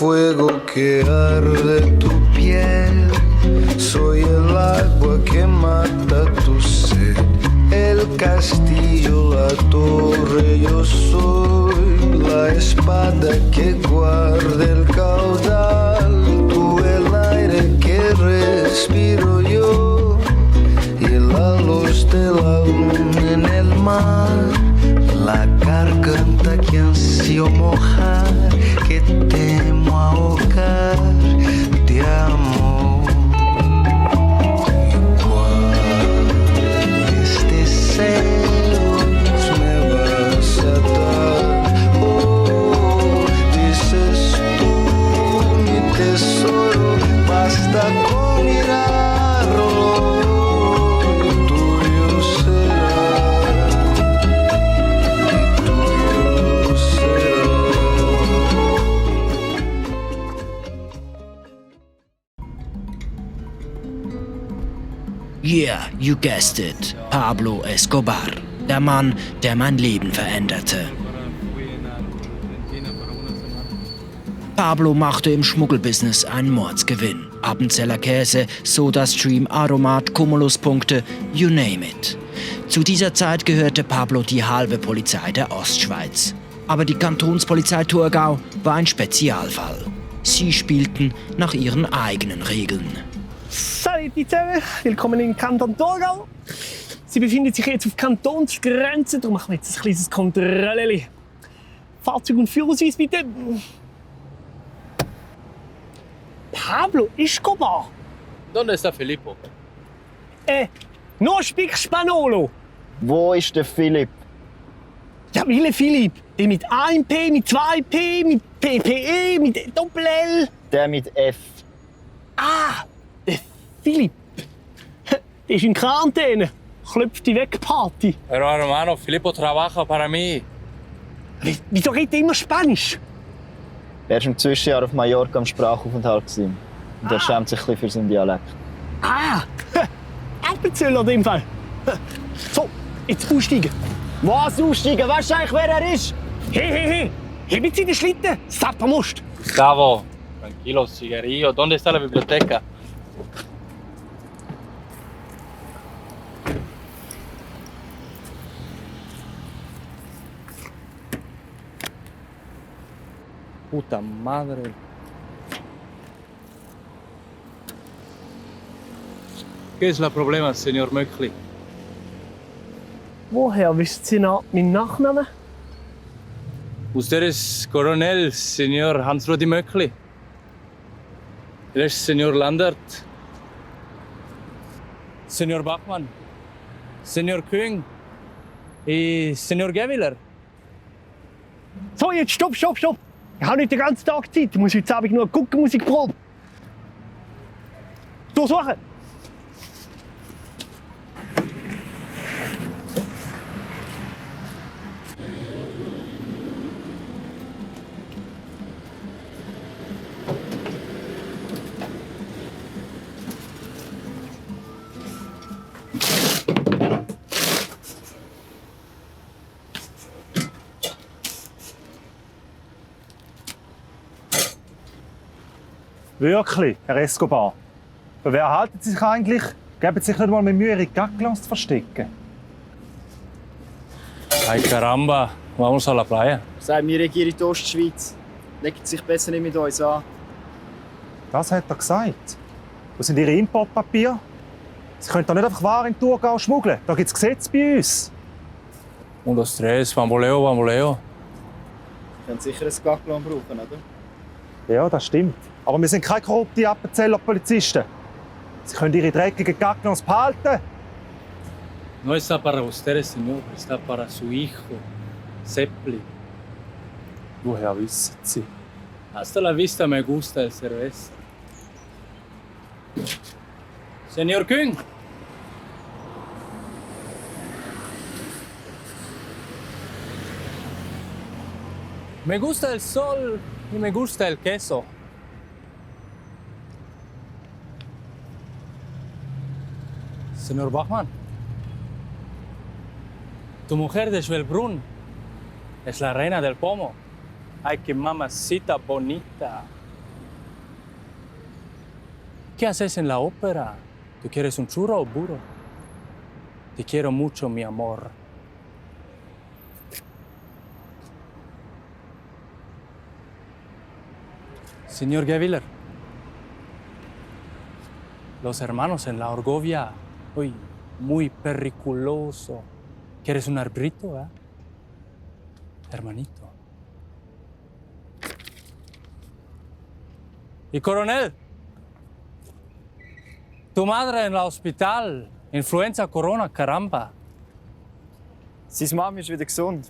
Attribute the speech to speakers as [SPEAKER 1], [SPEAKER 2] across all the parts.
[SPEAKER 1] fuego que arde tu piel. Soy el agua que mata tu sed. El castillo, la torre, yo soy la espada que guarda el caudal. Tú el aire que respiro yo y la luz de la luna en el mar. La garganta que ansío mojar, que temo ahogar de amor. Deseos me vas a dar, oh, dices tú, mi tesoro, basta con mirarlo, y tuyo será, y tuyo será.
[SPEAKER 2] Yeah, you guessed it. Pablo Escobar. Der Mann, der mein Leben veränderte. Pablo machte im Schmuggelbusiness einen Mordsgewinn. Appenzeller Käse, Sodastream, Aromat, Cumuluspunkte, you name it. Zu dieser Zeit gehörte Pablo die halbe Polizei der Ostschweiz. Aber die Kantonspolizei Thurgau war ein Spezialfall. Sie spielten nach ihren eigenen Regeln.
[SPEAKER 3] Salut zusammen, willkommen im Kanton Thurgau. Sie befinden sich jetzt auf Kantonsgrenze, darum machen wir jetzt ein kleines Kontrolleli. Fahrzeug und Führerausweis bitte. Pablo Escobar.
[SPEAKER 4] ¿Dónde está Filippo?
[SPEAKER 3] No speak Spanolo.
[SPEAKER 5] Wo ist der Philipp?
[SPEAKER 3] Ja, welcher Philipp? Der mit 1P, mit 2P, mit PPE, mit Doppel-L.
[SPEAKER 5] Der mit F.
[SPEAKER 3] Ah, der Philipp. Der ist in Quarantäne. Klopft die weg, Party.
[SPEAKER 4] Pero hermano, Filippo trabaja para mí.
[SPEAKER 3] Wieso redet er immer Spanisch?
[SPEAKER 5] Er war im Zwischenjahr auf Mallorca am Sprachaufenthalt. Und er schämt sich ein bisschen für seinen Dialekt.
[SPEAKER 3] Ah, Appenzell in dem Fall. So, jetzt aussteigen.
[SPEAKER 5] Was aussteigen? Weißt du eigentlich, wer er ist?
[SPEAKER 3] Hey, heben Sie den Schlitten, Sappermust.
[SPEAKER 4] Gustavo, tranquilo, cigarrillo. ¿Dónde está la biblioteca? Puta madre. ¿Qué es el problema, señor Möckli?
[SPEAKER 3] Woher wissen Sie noch meinen Nachnamen?
[SPEAKER 4] Usted es coronel, señor Hans-Rudi Möckli. Él es señor Landert. Señor Bachmann. Señor Küng. Y señor Gewiller.
[SPEAKER 3] So, jetzt stopp. Ich habe nicht den ganzen Tag Zeit. Ich muss heute Abend nur eine Guckenmusikprobe. Durchsuchen.
[SPEAKER 6] Wirklich, Herr Escobar. Für wer halten Sie sich eigentlich? Geben Sie sich nicht mal mehr Mühe, Ihre Gaglons zu verstecken.
[SPEAKER 4] Ay caramba, vamos a la playa.
[SPEAKER 5] Sagt mir Regierung der Ostschweiz. Legt sich besser nicht mit uns an.
[SPEAKER 6] Das hat er gesagt. Wo sind Ihre Importpapiere? Sie können doch nicht einfach Waren in Thurgau schmuggeln. Da gibt es Gesetze bei uns.
[SPEAKER 4] Un, dos, tres, bamboleo, bamboleo.
[SPEAKER 5] Sie können sicher ein Gaglon brauchen, oder?
[SPEAKER 6] Ja, das stimmt. Aber wir sind keine korrupte Appenzeller Polizisten. Sie können Ihre dreckigen Gaglons behalten.
[SPEAKER 4] No está para ustedes, señor. Está para su hijo, Seppli.
[SPEAKER 6] Woher wissen Sie?
[SPEAKER 4] Hasta la vista, me gusta el cerveza. Señor Küng. Me gusta el sol y me gusta el queso. Señor Bachmann, tu mujer de Schwelbrunn es la reina del pomo. Ay, qué mamacita bonita. qué haces en la ópera? ¿Tú quieres un churro o burro? Te quiero mucho, mi amor. Señor Gewiller, los hermanos en la Orgovia, uy, muy periculoso. ¿Quieres un arbrito, hermanito? Y coronel, tu madre en el hospital, influenza, corona, caramba.
[SPEAKER 5] Seine Mama ist wieder gesund.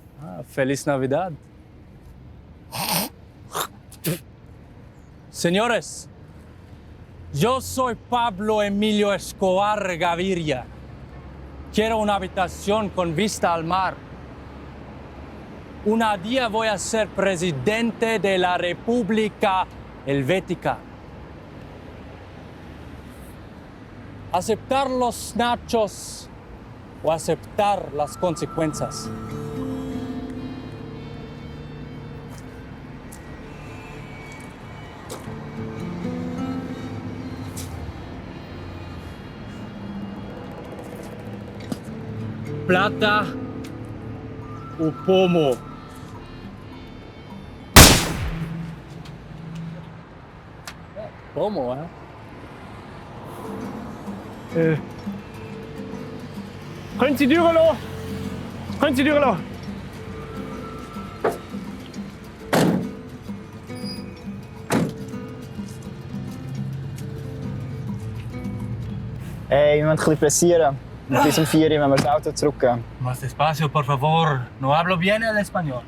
[SPEAKER 4] Feliz Navidad. Señores, yo soy Pablo Emilio Escobar Gaviria. Quiero una habitación con vista al mar. Un día voy a ser presidente de la República Helvética. Aceptar los nachos o aceptar las consecuencias. Plata o pomo. Pomo,
[SPEAKER 3] Können Sie durchlassen? Können Sie durchlassen?
[SPEAKER 5] Hey, wir müssen ein bisschen pressieren. Bis um 4 Uhr müssen wir das Auto zurückgeben.
[SPEAKER 4] Más despacio, por favor. No hablo bien el español.